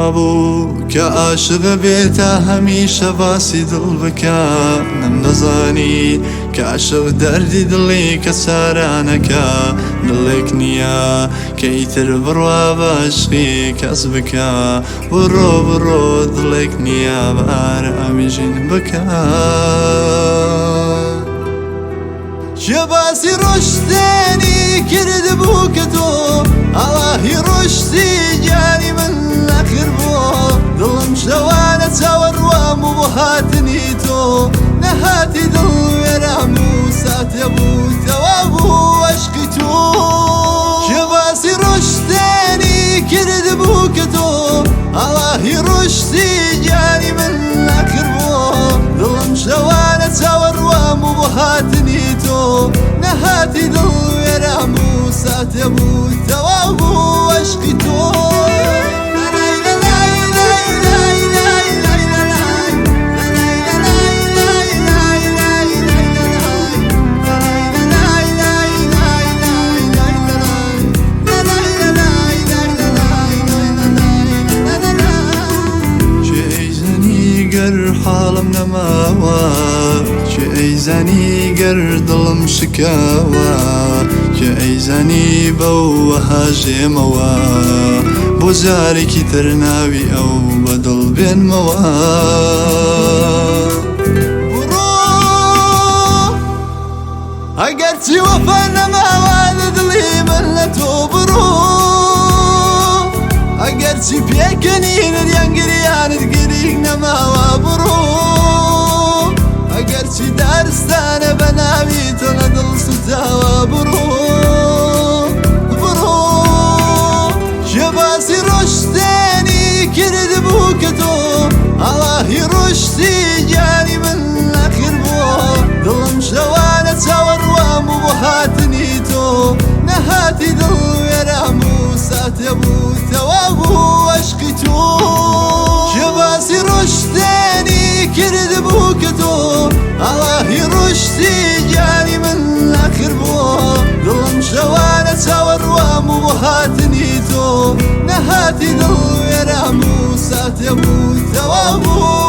وابوو کە عاشق بێ تا هەمیشە باسی دڵ بکا، نەمدەزانی کە عاشق دەردی دڵی کە چارانەکە، دڵێک نییە کە ئیتر بڕوا بە عەشقی کەس بکا، بڕۆ بڕۆ دڵێک نییە بە ئارامی ژین بکا. کێ باسی ڕۆشتنی کرد بوو کە تۆ ئاواهی ڕۆشتی گیانی من ئاخر بۆ دڵم شەوانە چاوەڕوان بوو بۆ هاتنی تۆ، نەهاتی دڵ وێران بوو ساتێ بوو تەواو بوو عەشقی تۆ. کێ باسی ڕۆشتنی کرد بوو کە تۆ ئاواهی ڕۆشتی گیانی من ئاخر بۆ دڵم شەوانە چاوەڕوان بوو بۆ هاتنی تۆ، نەهاتی دڵ وێران بوو ساتێ بوو تەواو بوو عەشقی تۆ. کێ ئەیزانی گەر حاڵم نەماوە، کێ ئەیزانی گەر دڵم شکاوە، کێ ئەیزانی بەو وەها ژێمەوە، بۆ جارێکی تر ناوی ئەو بە دڵ بێنمەوە. بڕۆ ئەگەرچی وەفا نەماوە لە دڵی من لە تۆ، بڕۆ ئەگەرچی پێکەنینت یان گریانت گرینگ نەماوە، بڕۆ ئەگەرچی دارستانە بە ناوی تۆ لە دڵ سوتاوە، بڕۆ بڕۆ. کێ باسی ڕۆشتنی کرد بوو کە تۆ ئاواهی ڕۆشتی گیانی من ئاخر بۆ دڵم شەوانە چاوەڕوان بوو بۆ هاتنی تۆ، نەهاتی دڵ وێران بوو ساتێ بوو تەواو بوو عەشقی تۆ. کێ باسی ڕۆشتنی کرد بوو کە تۆ ئاواهی ڕۆشتی گیانی من ئاخر بۆ دڵم شەوانە چاوەڕوان بوو بۆ هاتنی تۆ، نەهاتی دڵ وێران بوو ساتێ بوو تەواو بوو.